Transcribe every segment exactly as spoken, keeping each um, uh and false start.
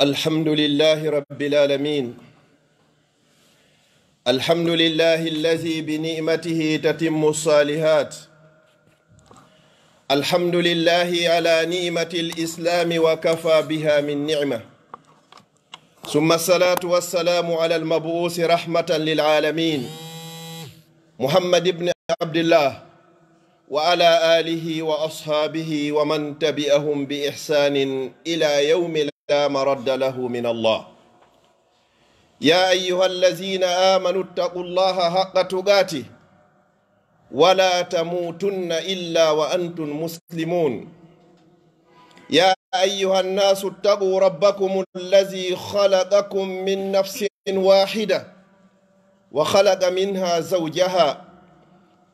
الحمد لله رب العالمين. الحمد لله الذي بنعمته تتم الصالحات. الحمد لله على نعمة الإسلام وكفى بها من نعمة. ثم الصلاة والسلام على المبعوث رحمة للعالمين، محمد بن عبد الله، وعلى آله وأصحابه ومن تبعهم بإحسان إلى يوم لا مرد له من الله. يا أيها الذين آمنوا اتقوا الله حق تقاته ولا تموتن إلا وأنتم مسلمون. يا أيها الناس اتقوا ربكم الذي خلقكم من نفس واحدة وخلق منها زوجها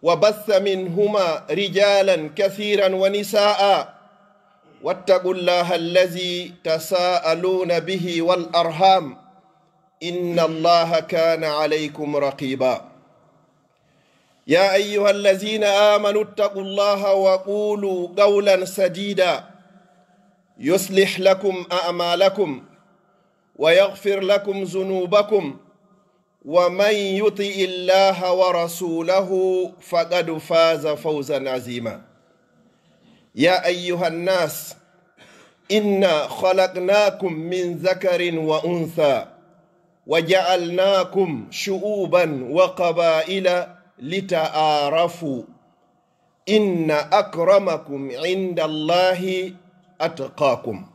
وبث منهما رجالا كثيرا ونساء واتقوا الله الذي تساءلون به والأرحام إن الله كان عليكم رقيبا. يا أيها الذين آمنوا اتقوا الله وقولوا قولا سديدا يصلح لكم أعمالكم ويغفر لكم ذنوبكم ومن يطع الله ورسوله فقد فاز فوزا عظيما. يا أيها الناس إنا خلقناكم من ذكر وأنثى وجعلناكم شعوبا وقبائل لتعارفوا إن أكرمكم عند الله أتقاكم.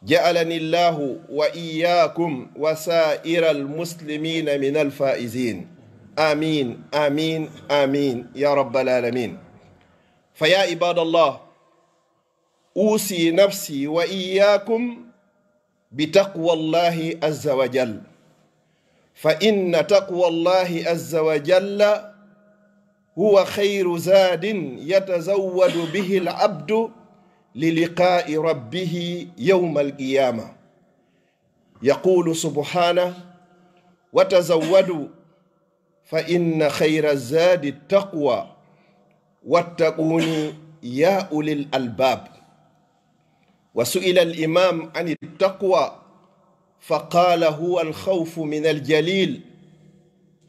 جعلني الله وإياكم وسائر المسلمين من الفائزين. آمين، آمين، آمين يا رب العالمين. فيا عباد الله، أوصي نفسي وإياكم بتقوى الله عز وجل، فإن تقوى الله عز وجل هو خير زاد يتزود به العبد للقاء ربه يوم القيامة. يقول سبحانه: وتزودوا فإن خير الزاد التقوى واتقون يا أولي الألباب. وسئل الإمام عن التقوى فقال: هو الخوف من الجليل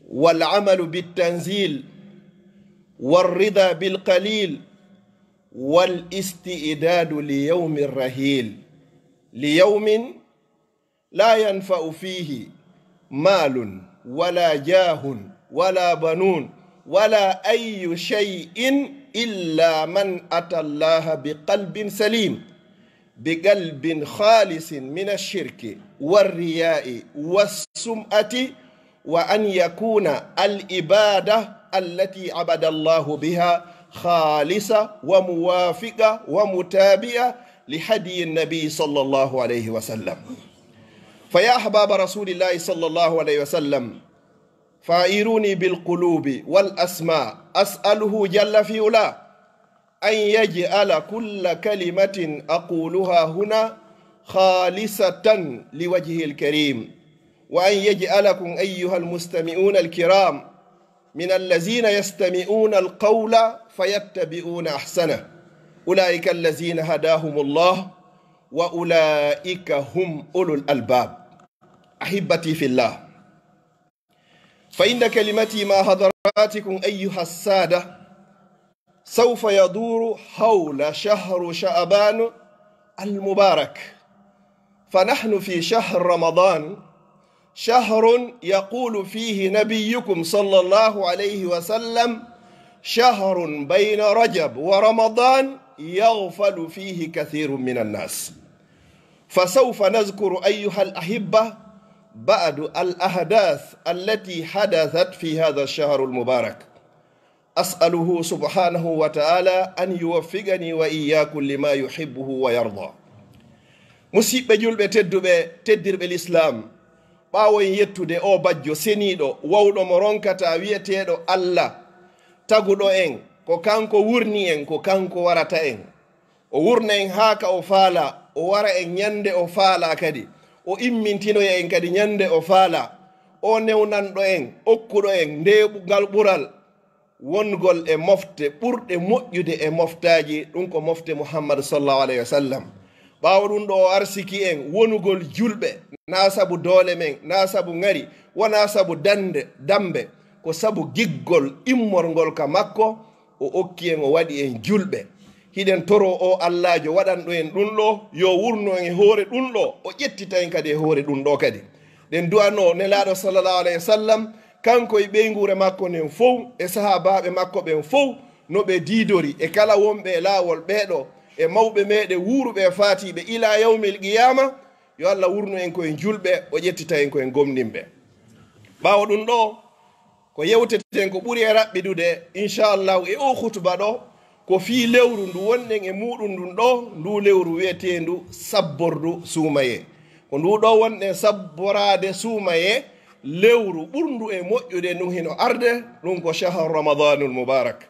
والعمل بالتنزيل والرضا بالقليل والاستعداد ليوم الرحيل، ليوم لا ينفع فيه مال ولا جاه ولا بنون ولا أي شيء إلا من أتى الله بقلب سليم، بقلب خالص من الشرك والرياء والسمعة، وأن يكون العبادة التي عبد الله بها خالصة وموافقة ومتابعة لهدي النبي صلى الله عليه وسلم. فيا أحباب رسول الله صلى الله عليه وسلم، فأعيروني بالقلوب والأسماع، أسأله جل في علاه أن يجعل كل كلمة أقولها هنا خالصة لوجهه الكريم، وأن يجعلكم أيها المستمعون الكرام من الذين يستمعون القول فيتبعون أحسنه، أولئك الذين هداهم الله وأولئك هم أولو الألباب. أحبتي في الله، فإن كلمتي مع حضراتكم أيها السادة سوف يدور حول شهر شعبان المبارك، فنحن في شهر رمضان، شهر يقول فيه نبيكم صلى الله عليه وسلم: شهر بين رجب ورمضان يغفل فيه كثير من الناس. فسوف نذكر أيها الأحبة بعض الأحداث التي حدثت في هذا الشهر المبارك. أسأله سبحانه وتعالى أن يوفقني وإياكم لما يحبه ويرضى. Musiɓɓe julɓe tedduɓe, teddirɓe Lislaam, ɓaawo en yettude oo bajjo seniiɗo, wawɗo mo ronkataa, wi'eteeɗo Alla, taguɗo en, ko kanko wurni en, ko kanko warata en. O wurna en haa ka o faalaa, o wara en ɲande o faalaa kadi. O immintinoya en kadi ɲande o faalaa. O newnanɗo en, okkuɗo en ndeeɓungal ɓural, wongol e mofte ɓurɗe moƴƴude e moftaaji, ɗun ko mofte Muhammadu sallallahu alayhi wa sallam. Ɓaawo ɗun ɗoo, o arsiki en wonugol julɓe, naa sabu doole men, naa sabu ŋari, wonaa sabu dande, dambe, ko sabu giggol immorngol ka makko, o okki en, o waɗi en julɓe. Hiɗen toroo oo Allaajo waɗanɗo en ɗun ɗoo, yo wurnu en e hoore ɗun ɗoo, o ƴettita en kadi e hoore ɗun ɗoo kadi. Ɗen du'anoo Nelaaɗo sallallahu alayhi wa sallam, kanko e ɓeynguure makko nden fow, e sahaabaaɓe makko ɓen fow, no ɓe diidori, e kala wonɓe e laawol ɓee ɗoo, e mawɓe meɗen wuuruɓe e faatiiɓe ilaa yawmil qiyaama, yo Alla wurnu en ko en julɓe, o ƴettita en ko en gomɗinɓe. Ɓaawo ɗun ɗoo, ko yewteten ko ɓuri e raɓɓiɗude, inchallahu, e oo hutuba ɗoo, ko fii lewru ndu wonɗen e muuɗun ndun ɗoo, nduu lewru wi'eteendu sabbordu suumayee. Ko nduu ɗoo wonɗen sabboraade suumayee, lewru ɓurndu e moƴƴude ndun hino arde, ɗun ko shahru Ramadanul Mubarak.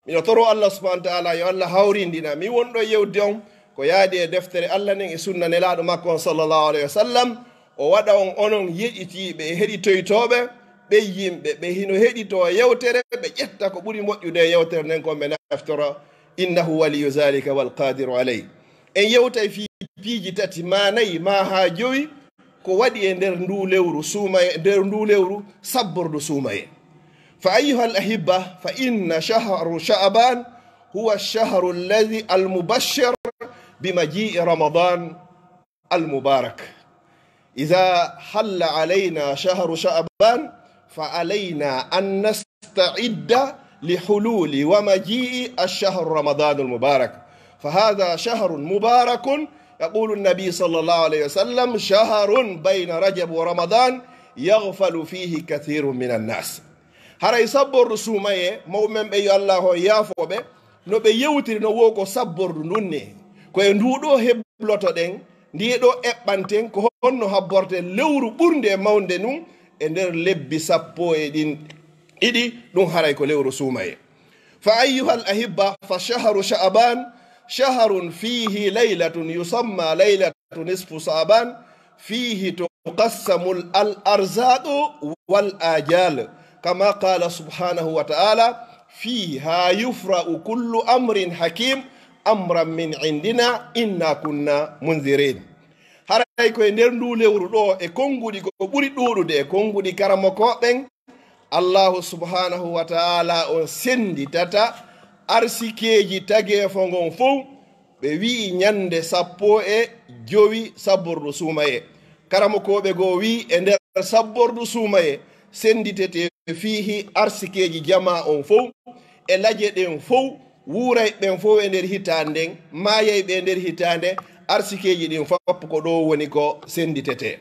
Miɗo toroo Allah subhanahu wa ta'ala yo Allah hawrindina mi wonɗo e yewtude on ko yaadi e deftere Allah nden e sunna Nelaaɗo makko on sallallahu alayhi wa sallam, o waɗa on onon yeɗitiiɓe e heɗitoytooɓe, ɓen yimɓe ɓe hino heɗitoo yewtere, ɓe ƴetta ko ɓuri moƴƴude e yewtere nden kon ɓe naftora, innahu waliyyu zalika wal qadiru alayh. En yewtay fii piiji tati, maa nayi, maa haa jowi, ko waɗi e nder nduu lewru suumayee, nder nduu lewru sabbordu suumayee. Fa ayyuhal ahibba, fa inna shahru Sha'ban huwa shahru alladhi al-mubashshir bi maji'i Ramadan al-mubarak. Idha halla alayna shahru Sha'ban, fa alayna an nasta'idda li hululi wa maji'i ash-shahr Ramadan al-mubarak. Fa hadha shahrun mubarakun, yaqulu an-nabi sallallahu alayhi wa sallam, shahrun bayna Rajab wa Ramadan yaghfalu fihi kathirun minan nas. Haray sabbordu suumayee, mawɓe men ɓe yo Allah on yaafo ɓe, no ɓe yewtiri no woo ko sabbordu ndun ne. Ko e nduu ɗoo heblotoɗen, ndii ɗoo eɓɓanten, ko honno habborten lewru ɓurndu e mawnde ndun e nder lebbi sappo e ɗin ɗiɗi, ɗun haray ko lewru suumayee. Fa ayyuhal ahibba, fa shahru Sha'ban shahrun fihi laylatun yusamma laylatu nisfu Sha'ban, fihi tuqassamu al arzaqu wal ajal, kama qala subhanahu wa ta'ala, fiha yufraqu kullu amrin hakim amran min indina inna kunna munzirin. Haray ko e nder nduu lewru ɗoo e konnguɗi ko ɓuri ɗuuɗude e konnguɗi karamokooɓe ɓen, Allahu subhanahu wa ta'ala on senditata arsikeeji tageefo ngon fow. Ɓe wi'i ñande sappo e jowi sabbordu suumayee. Karamokooɓe goo wi'i e nder sabbordu suumayee senditete fiihi arsikeeji jamaa on fow, e laje ɗen fow, wuurayɓe ɓen fow e nder hitaande nden, maayayɓe e nder hitaande, arsikeeji ɗin fow ko ɗoo woni ko senditete.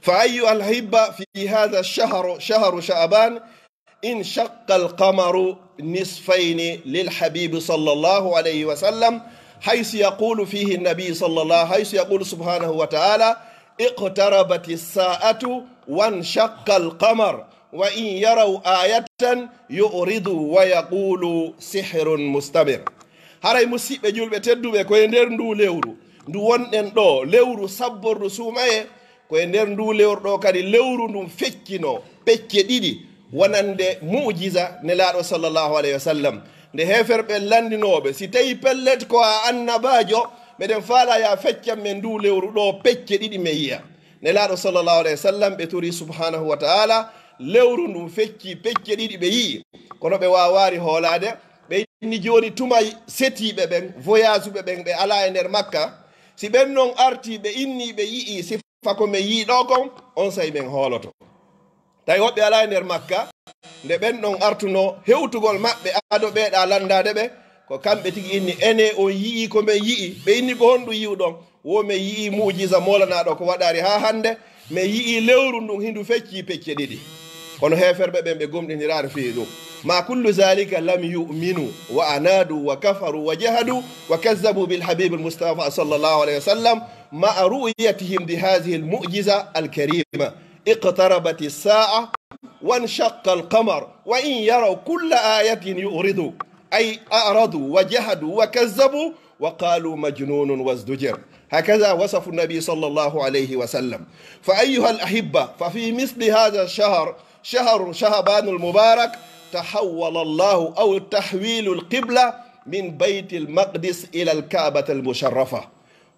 Fa ayyuhal ahibba fi hadha ash-shahr, shahru Sha'ban, انشق القمر نصفين للحبيب صلى الله عليه وسلم، حيث يقول فيه النبي صلى الله، حيث يقول سبحانه وتعالى: اقتربت الساعة وانشق القمر وإن يروا آية يعرضوا ويقولوا سحر مستمر. Haray musiɓɓe julɓe tedduɓe, ko e nder nduu lewru ndu wonɗen ɗoo, lewru sabbordu suumayee, ko e nder nduu lewru ɗoo kadi lewru ndun feccino pecce ɗiɗi, wonande mu'jiza Nelaaɗo sallallahu alayhi wa sallam. Nde heeferɓe lanndinooɓe, si tawii pellet ko a annabaajo, meɗen faalaa yo a feccan men nduu lewru ɗoo pecce ɗiɗi men yi'a. Nelaaɗo sallallahu alayhi wa sallam ɓe torii subhanahu wa ta'ala, lewru ndun feccii pecce ɗiɗi ɓe yi'i, kono ɓe waawaali hoolaade. Ɓe inni jooni tuma setiiɓe ɓen, voyage ɓe ɓen, ɓe alaa e nder Makka, si ɓen non artii ɓe innii ɓe yi'ii sifa ko men yi'i ɗoo kon, onsay men hooloto. Tawi woɓɓe alaa e nder Makka, nde ɓen ɗon artunoo hewtugol maɓɓe ado ɓeeɗaa lanndaade ɓe, ko kamɓe tigi inni, enee, on yi'ii ko men yi'i? Ɓe inni, ko honɗun yi'uɗon? Wo men yi'ii mu'jiza moolanaaɗo ko waɗaali haa hannde, men yi'ii lewru ndun hindu feccii pecce ɗiɗi. Kono heeferɓe ɓen ɓe gomɗiniraali fii ɗun. Ma kullu zalika lam yu'minu wa anadu wa kafaru wa jahadu wa kazzabu bil habibil mustafa sallallahu alayhi wa sallam ma'a ru'yatihim li hadhihi al mu'jiza al karima. اقتربت الساعة وانشق القمر وإن يروا كل آية يعرضوا، أي أعرضوا وجحدوا وكذبوا وقالوا مجنون وازدجر. هكذا وصف النبي صلى الله عليه وسلم. فأيها الأحبة، ففي مثل هذا الشهر، شهر شعبان المبارك، تحول الله أو تحويل القبلة من بيت المقدس إلى الكعبة المشرفة.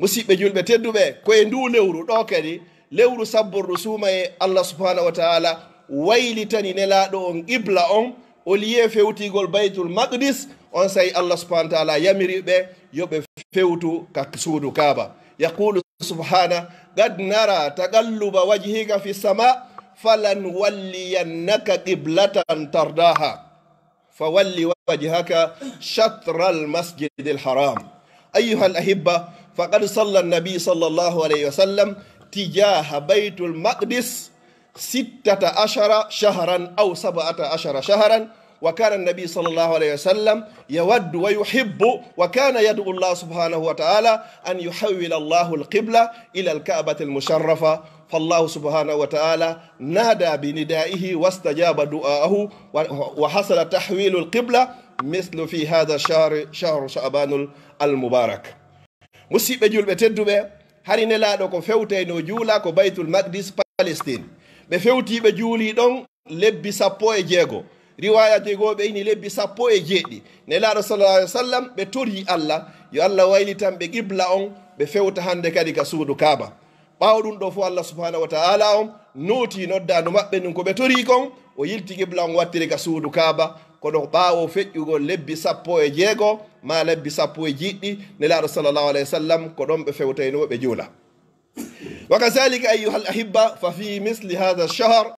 Musiɓɓe julɓe tedduɓe, ko e nduu lewru ɗoo kadi, lewru sabbordu suumayee, Allah subhanahu wa ta'ala waylitani Nelaaɗo on qibla on, au lieu fewtigol Baytul Maqdis, onsay Allah subhanahu wa ta'ala yamiri ɓe yo ɓe fewtu ka suudu Kaaba. Yaqulu subhanahu, qad nara taqalluba wajhika fi sama, falan walliyannaka qiblatan tardaha. فول وجهك شطر المسجد الحرام. أيها الأحبة، فقد صلى النبي صلى الله عليه وسلم تجاه بيت المقدس ستة عشر شهرا أو سبعة عشر شهرا، وكان النبي صلى الله عليه وسلم يود ويحب، وكان يدعو الله سبحانه وتعالى أن يحول الله القبلة إلى الكعبة المشرفة، فالله سبحانه وتعالى نادى بندائه واستجاب دعاءه، و-، وحصل تحويل القبلة مثل في هذا الشهر، شهر شعبان المبارك. Musiɓɓe julɓe tedduɓe, hari Nelaaɗo ko fewtaynoo juula ko Baytul Maqdis, Palestine. Ɓe fewtii ɓe juulii ɗon lebbi sappo e jeego. Riwaaya jegoo ɓe ini lebbi sappo e jeeɗiɗi. Nelaaɗo sallallahu alaihi wasallam ɓe torii Allah, yo Allah waylitan ɓe qibla on, ɓe fewta hande kadi ka suudu Kaaba. Ɓaawo ɗun ɗoo fow, Allah subhanahu wa ta'ala on nootii noddaandu maɓɓe ndun ko ɓe torii kon, o yilti qibla on wattiri ka suudu Kaaba, kono ɓaawo feƴƴugol lebbi sappo e jeego, maa lebbi sappo e jeeɗiɗi, Nelaaɗo sallallahu alaihi wasallam ko ɗon ɓe fewtaynoo ɓe juula. وكذلك أيها الأحبة، ففي مثل هذا الشهر،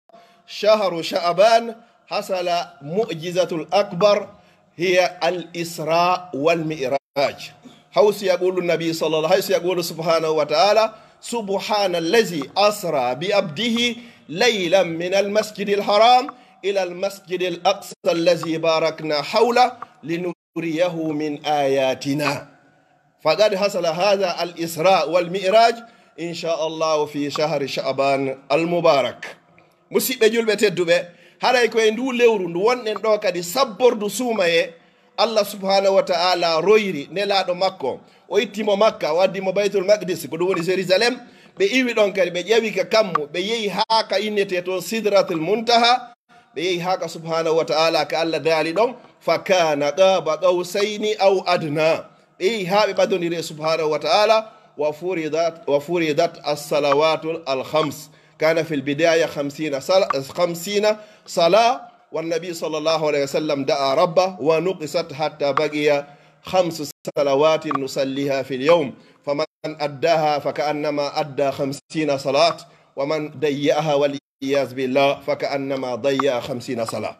شهر شعبان، حصل معجزة الأكبر، هي الإسراء والمعراج. حيث يقول النبي صلى الله، حيث يقول سبحانه وتعالى: سبحان الذي أسرى بعبده ليلا من المسجد الحرام إلى المسجد الأقصى الذي باركنا حوله لنريه من آياتنا. فقد حصل هذا الإسراء والمعراج إن شاء الله في شهر شعبان المبارك. Musiɓɓe julɓe tedduɓe, haray ko e nduu lewru ndu wonɗen ɗoo kadi sabbordu suumayee, Allah subhanahu wa ta'ala royri Nelaaɗo makko. O itti mo Makka, o addi mo Baytul Maqdis, ko ɗun woni Jerusalem. Ɓe iwi ɗon kadi, ɓe ƴawi ka kammu, ɓe yehi haa ka innetee ton Sidratul Muntaha, ɓe yehi haa ka subhanahu wa ta'ala ka Allah daali ɗon, فكان قاب قوسين أو أدنى. Ɓe yehi haa ɓe ɓadondiri e subhanahu wa ta'ala, وفرضت، وفرضت الصلوات الخمس. كان في البداية خمسين صلا-، خمسين صلاة، والنبي صلى الله عليه وسلم دعا ربه ونقصت حتى بقي خمس صلوات نصليها في اليوم، فمن أداها فكأنما أدى خمسين صلاة، ومن ضيعها والعياذ بالله فكأنما ضيع خمسين صلاة.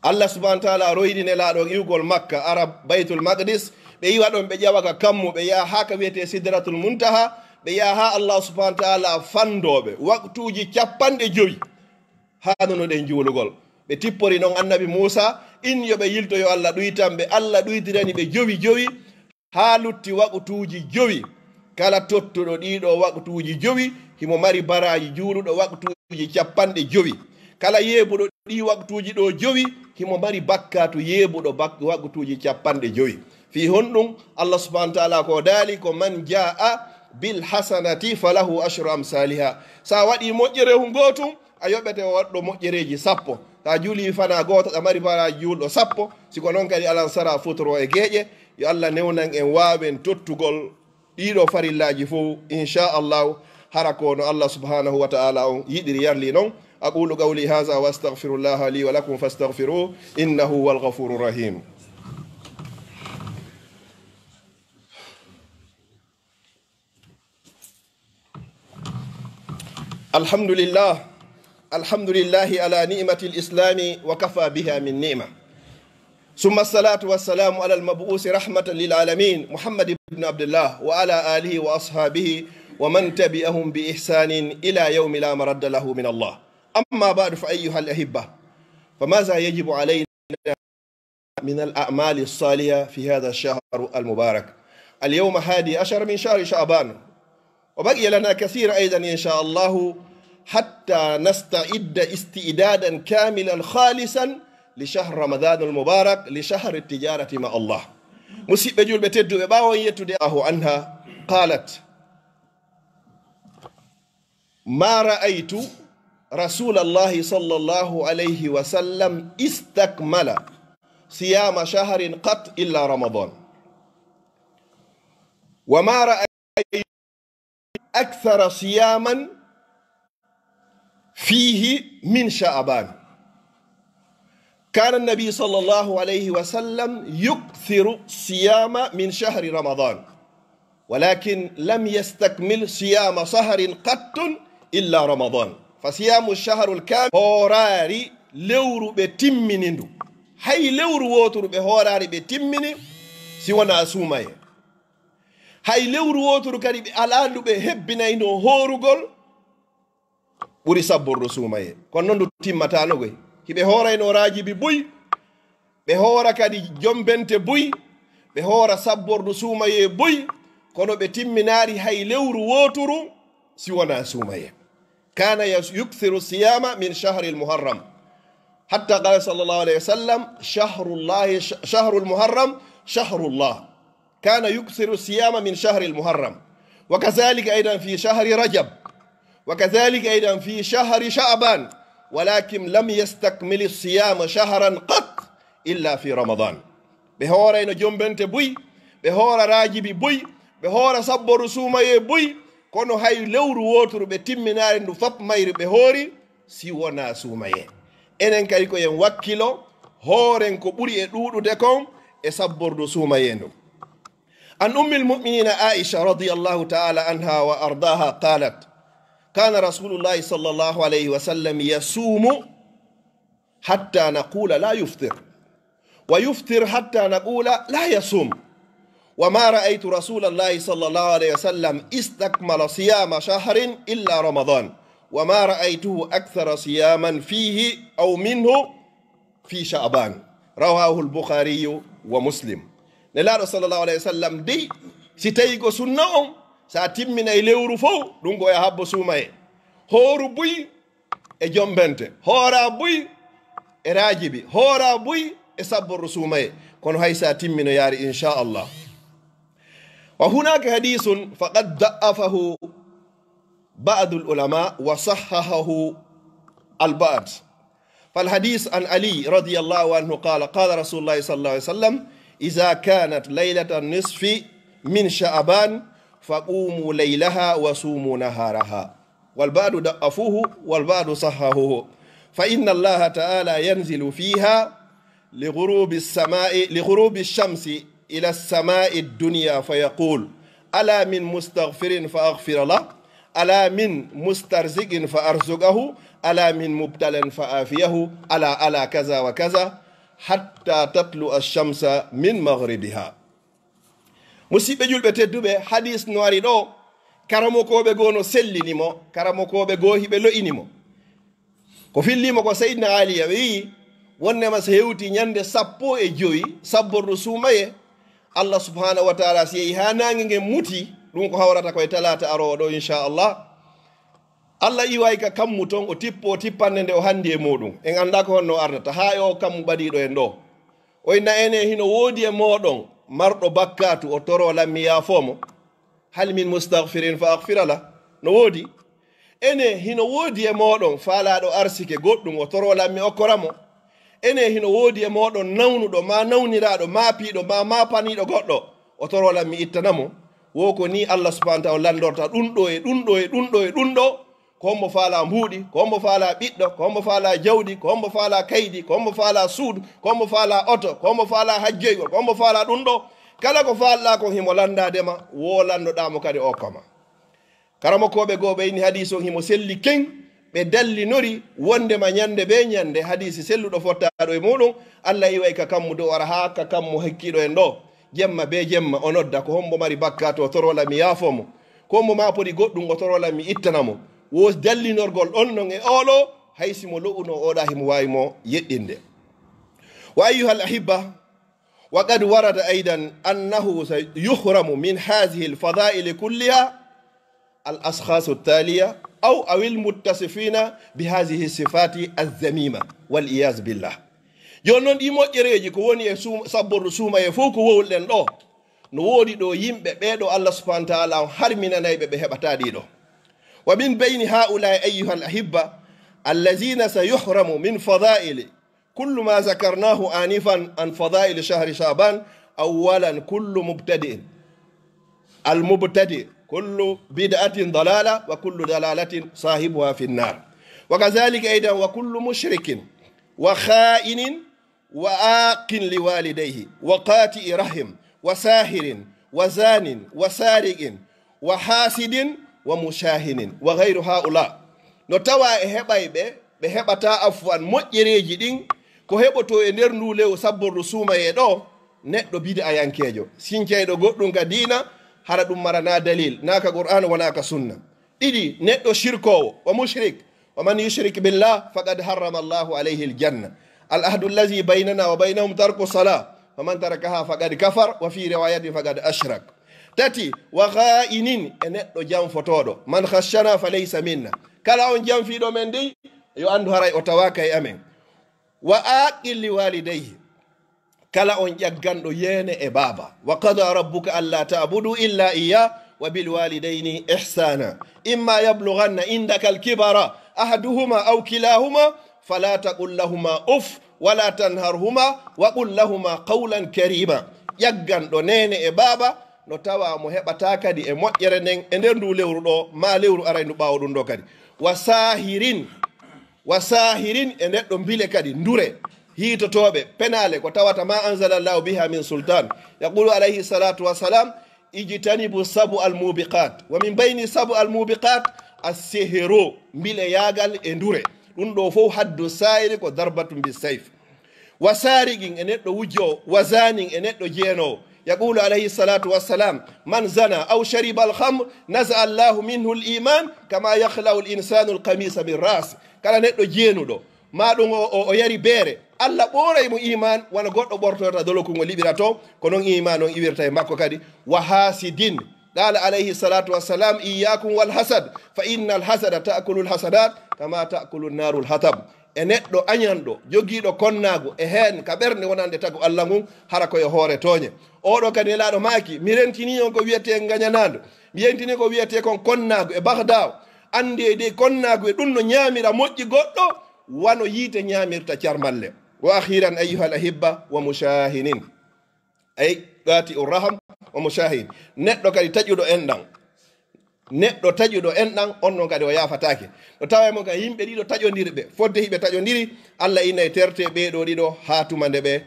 Allah subhanahu wa ta'ala royri Nelaaɗo on iwgol Makka, ara Baytul Maqdis, ɓe iwa ɗon, ɓe ƴawa ka kammu, ɓe yaha haa ka wi'etee Sidratul Muntaha, ɓe yaha haa Allah subhanahu wa ta'ala fandoo ɓe waqtuuji cappanɗe jowi, haa no ɗen juulugol. Ɓe tippori non Annabi Muusa, in yo ɓe yilto, yo Allah ɗuytan ɓe, Allah ɗuytirani ɓe jowi jowi, haa lutti waqtuuji jowi. Kala tottuɗo ɗii ɗoo waqtuuji jowi, himo mari baraaji juuluɗo waqtuuji cappanɗe jowi. Kala yeebuɗo ɗii waqtuuji ɗoo jowi, himo mari bakkaatu yeebuɗo bak-, waqtuuji cappanɗe jowi. Fii honɗun? Allah subhanahu wa ta'ala ko daali ko, من جاء بالحسنة فله عشر أمثالها. Si a waɗii moƴƴere hun gootun, a yoɓete o waɗɗo moƴƴereeji sappo. Si a juulii fanaa gooto, aɗa mari baraaji juulɗo sappo. Si ko non kadi, alan sara futuro e geeƴe. Yo Allah newnan en waawen tottugol ɗii ɗoo farillaaji fow, insha Allahu, hara ko no Allah subhanahu wa ta'ala on yiɗiri yarli non. أقول قولي هذا وأستغفر الله لي ولكم فاستغفروه إنه هو الغفور الرحيم. الحمد لله. الحمد لله على نعمة الإسلام وكفى بها من نعمة. ثم الصلاة والسلام على المبعوث رحمة للعالمين محمد بن عبد الله وعلى آله وأصحابه ومن تبعهم بإحسان إلى يوم لا مرد له من الله. أما بعد فأيها الأحبة، فماذا يجب علينا من الأعمال الصالحة في هذا الشهر المبارك؟ اليوم حادي عشر من شهر شعبان، وبقي لنا كثير أيضا إن شاء الله حتى نستعد استعدادا كاملا خالصا لشهر رمضان المبارك، لشهر التجارة مع الله. Musiɓɓe julɓe tedduɓe, ɓaawo on yettude aho anha, قالت: ما رأيت رسول الله صلى الله عليه وسلم استكمل صيام شهر قط إلا رمضان. وما رأيت أكثر صياما فيه من شعبان. كان النبي صلى الله عليه وسلم يكثر صيام من شهر رمضان، ولكن لم يستكمل صيام شهر قط إلا رمضان، فصيام الشهر الكامل، hooraali lewru ɓe timmini ndu. Hay lewru wooturu ɓe hooraali ɓe timmini, si wonaa suumayee. Hay lewru wooturu kadi ɓe alaa ndu ɓe hebbinaynoo hoorugol, ɓuri sabbordu suumayee. Kono non ndu timmataano goy. Hiɓe hooraynoo raajibi buy, ɓe hoora kadi jombente buy, ɓe hoora sabbordu suumayee buy, kono ɓe timminaali hay lewru wooturu si wonaa suumayee. كان يس-، يكثر الصيام من شهر المحرم. حتى قال صلى الله عليه وسلم: "شهر الله ش-، شهر المحرم شهر الله." كان يكثر الصيام من شهر المحرم. وكذلك أيضا في شهر رجب. وكذلك أيضا في شهر شعبان. ولكن لم يستكمل الصيام شهرا قط إلا في رمضان. Ɓe hoorayno jombente buy, ɓe hoora raajibi buy, ɓe hoora sabboru suumayee buy, kono hay lewru wooturu ɓe timminaali ndu fap mayru ɓe hoori, si wonaa suumayee. Enen kadi ko en wakkilo, hooren ko ɓuri e ɗuuɗude kon e sabbordu suumayee ndun. عن أم المؤمنين عائشة رضي الله تعالى عنها وأرضاها قالت: كان رسول الله صلى الله عليه وسلم يصوم حتى نقول لا يفطر، ويفطر حتى نقول لا يصوم، وما رأيت رسول الله صلى الله عليه وسلم استكمل صيام شهر إلا رمضان، وما رأيته أكثر صياما فيه أو منه في شعبان. رواه البخاري ومسلم. Nelaaɗo sallallahu alayhi wa sallam dey, si tawii ko sunna on, si a timminay lewru fow, ɗun ko e habbo suumayee. Hooru buy, e jombente, hoora buy e raajibi, hoora buy e sabbordu suumayee, kono hay si a timminoyaali, insha Allah. وهناك حديث فقد ضعفه بعض العلماء وصححه البعض. فالحديث عن علي رضي الله عنه قال: قال رسول الله صلى الله عليه وسلم: إذا كانت ليلة النصف من شعبان فقوموا ليلها وصوموا نهارها. والبعض ضعفوه والبعض صححوه. فإن الله تعالى ينزل فيها لغروب السماء، لغروب الشمس إلى السماء الدنيا فيقول: ألا من مستغفر فأغفر له، ألا من مسترزق فأرزقه، ألا من مبتلى فأعافيه، ألا، ألا كذا وكذا، حتى تطلع الشمس من مغربها. Musiɓɓe julɓe tedduɓe, hadis no ari ɗoo, karamokooɓe goo no sellini mo, karamokooɓe goo hiɓe lo'ini mo. Ko fillii mo ko Seydina Aliya wi'i, wonnema so hewti ñande sappo e jowi sabbordu suumayee, Allah subhanahu wa taala si yehi haa naange ngen muti, ɗun ko hawrata ko e talaata aroowo ɗoo, insha Allah. Allah iway ka kammu ton, o tippoo tippannde nde o hanndi e muuɗun. En anndaa ko honno o ardata, haa e oo kammu ɓadiiɗo en ɗoo. O inna, ene hino woodi e mooɗon marɗo bakkaatu, o toroo lan mi yaafoo mo? هل من مستغفر فأغفر له؟ No woodi. Ene hino woodi e mooɗon faalaaɗo arsike goɗɗun, o toroo lan mi okkora mo? Ene hino woodi e mooɗon nawnuɗo, maa nawniraaɗo, maa piiɗo, maa maapaniiɗo goɗɗo, o toroo lan mi ittana mo? Wo ko nii Allah subhanahu wa taala lanndorta ɗun ɗoo e ɗun ɗoo e ɗun ɗoo e ɗun ɗoo. Ko hombo faalaa mbuuɗi, ko hombo faalaa ɓiɗɗo, ko hombo faalaa jawdi, ko hombo faalaa kaydi, ko hombo faalaa suudu, ko hombo faalaa oto, ko hombo faalaa hajjoygol, ko hombo faalaa ɗun ɗoo. Kala ko faalɗaa kon himo lanndaade ma, wo lanndoɗaa mo kadi o okka ma. Karamokooɓe goo ɓe inni hadiis on himo selli ken, ɓe dallinori wondema ñande bee ñande hadiisi selluɗo fottaaɗo e muuɗun, Allah iway ka kammu dow ara haa ka kammu hikkiiɗo en ɗoo. Jemma bee jemma o nodda, ko hombo mari bakkaatu o toroo lan mi yaafoo mo, ko hombo maa podi goɗɗun o toroo lan mi ittana mo. Wo dallinorgol ɗon non e oo ɗoo, hay si mo lo'uno oo ɗaa himo waawi mo yeɗɗinde. وأيها الأحبة، وقد ورد أيضا أنه سيحرم من هذه الفضائل كلها الأشخاص التالية أو، أو المتصفين بهذه الصفات الذميمة والعياذ بالله. Jooni non ɗii moƴƴereeji ko woni e suum-, sabbordu suumayee fow ko wowluɗen ɗoo. No woodi ɗoo yimɓe ɓee ɗoo Allah subhanahu wa taala on harminanay ɓe, ɓe heɓataa ɗii ɗoo. ومن بين هؤلاء أيها الأحبة الذين سيحرم من فضائل كل ما ذكرناه آنفا عن فضائل شهر شعبان، أولا كل مبتدئ. المبتدئ كل بدعة ضلالة وكل ضلالة صاحبها في النار. وكذلك أيضا وكل مشرك وخائن وعاق لوالديه وقاطع رحم وساحر وزان وسارق وحاسد ومشاحن وغير هؤلاء. No tawa e heɓay ɓe, ɓe heɓata afwan moƴƴereeji ɗin, ko heɓotoo e nder ndu lewru sabbordu suumayee ɗoo, neɗɗo bid'ayankeejo, sincayɗo goɗɗum ka diina, hara ɗum maranaa dalil, naa ka Qur'aana, wanaa ka sunna. Ɗiɗi, neɗɗo shirkoowo, wa mushrik, wa man yushrik billah, faqad harrama Allahu alayhi aljanna. Al ahdu allazi baynana wa baynahum tarku salah, wa man tarakaha faqad kafar, wa fi riwayatin faqad ashrak. Tati, wa khaa'inin, e neɗɗo janfotooɗo, man khashana fa laysa minna. Kala on janfiiɗo men dey, yo anndu haray o tawaaka e amen. Wa aaqin li walidayhi, kala on ƴagganɗo yeene e baaba. Wa qada rabbuka alla ta'budu illa iyyah, wa bil walidayni ihsana. Imma yablughanna indaka al kibara ahaduhuma aw kilahuma, fala taqul lahuma uff, wala tanharhuma, wa qul lahuma qawlan karima. Ƴagganɗo neene e baaba, no tawa mo heɓata kadi e moƴƴere nden e nder ndu lewru ɗoo, maa lewru aray ndu ɓaawo ɗum ɗoo kadi. Wa saahirin, wa saahirin, e neɗɗo mbile kadi, ndure, hiitotooɓe, penaale, ko tawata ma anzalallahu biha min sultan. Yaqulu alayhi salatu wassalam, ijtanibu sabu al mubiqat. Wa min bayni sabu al mubiqat, as-sihru, mbile yaagal e ndure. Ɗum ɗoo fof haddu saayiri ko darbatun bi sayf. Wa saariqin, e neɗɗo wujjoowo, wa zanin, e neɗɗo jeenoowo. Yaqulu alayhi salatu wassalam, man zana aw shariba al khamr, naza allahu minhu al iman, kama yakhla'u al insanu al qamisa min ras. Kala neɗɗo jeenuɗo, maa ɗum o, o, o yari beere, Allah ɓooray mo iman, wano goɗɗo ɓortoyta doloku ngo liɓira to, ko non iman on iwirta e makko kadi. Wa hasidin, qala alayhi salatu wassalam, iyyakum wal hasad, fa inna al hasada ta'kulu al hasanat, kama ta'kulu an naru al hatab. E neɗɗo añanɗo, jogiiɗo konnaagu e heen ka ɓernde wonande tagu Allah ngun, hara ko e hoore tooñe. Oɗo kadi Nelaaɗo maaki, mi rentinii on ko wiyetee ngañanaandu, mi rentinii ko wiyetee kon konnaagu e Bagdaa. Anndee dey konnaagu e ɗum no ñaamira moƴƴi goɗɗo, wano yiite ñaamirta carmalle. Wa akhiran ayyuhal ahibba wa mushahinin. Ay, qaati'u raham wa mushahin. Neɗɗo kadi taƴuɗo enɗan. Neɗɗo taƴuɗo enɗan, on non kadi o yaafataake. No tawa e mon kadi yimɓe ɗiɗo taƴondirɓe. Fodde hiɓe taƴondiri, Allah innay terte ɓee ɗoo ɗiɗo haa tuma nde ɓe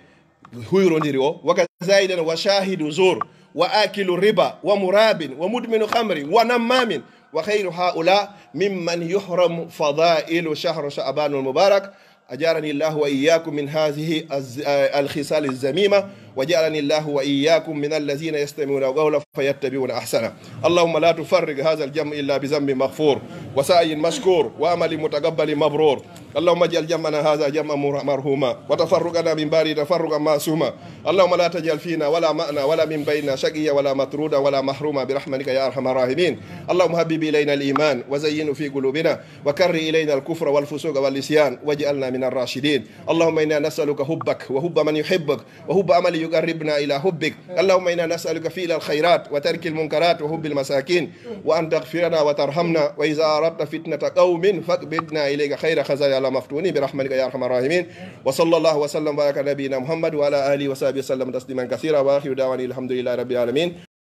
huyrondiri o. Wa kazaidan wa shahidu zur, wa akilu riba, wa murabin, wa mudminu khamri, wa nammamin, wa khayru haula mimman yuhramu fadailu shahru sha'banul mubarak. أجارني الله وإياكم من هذه الز-، آه، الخصال الذميمة، وجعلني الله وإياكم من الذين يستمعون القول فيتبعون أحسنه. اللهم لا تفرق هذا الجمع إلا بذنب مغفور، وسعي مشكور، وعمل متقبل مبرور. اللهم اجعل جمعنا هذا جمعا مر-، مرحوما، وتفرقنا من بعده تفرقا معصوما. اللهم لا تجعل فينا ولا معنا ولا من بيننا شقيا ولا مطرودا ولا محروما برحمتك يا أرحم الراحمين. اللهم حبب إلينا الإيمان وزينه في قلوبنا وكره إلينا الكفر والفسوق والعصيان واجعلنا من الراشدين. اللهم إنا نسألك حبك وحب من يحبك وحب عمل يقربنا إلى حبك. اللهم إنا نسألك فعل الخيرات وترك المنكرات وحب المساكين وأن تغفرنا وترحمنا وإذا أردت فتنة قوم فاقبضنا إليك خير خزايا المفتونين برحمتك يا أرحم الراحمين. وصلى الله وسلم وبارك على نبينا محمد وعلى آله وصحبه وسلم تسليما كثيرا وآخر دعوانا الحمد لله رب العالمين.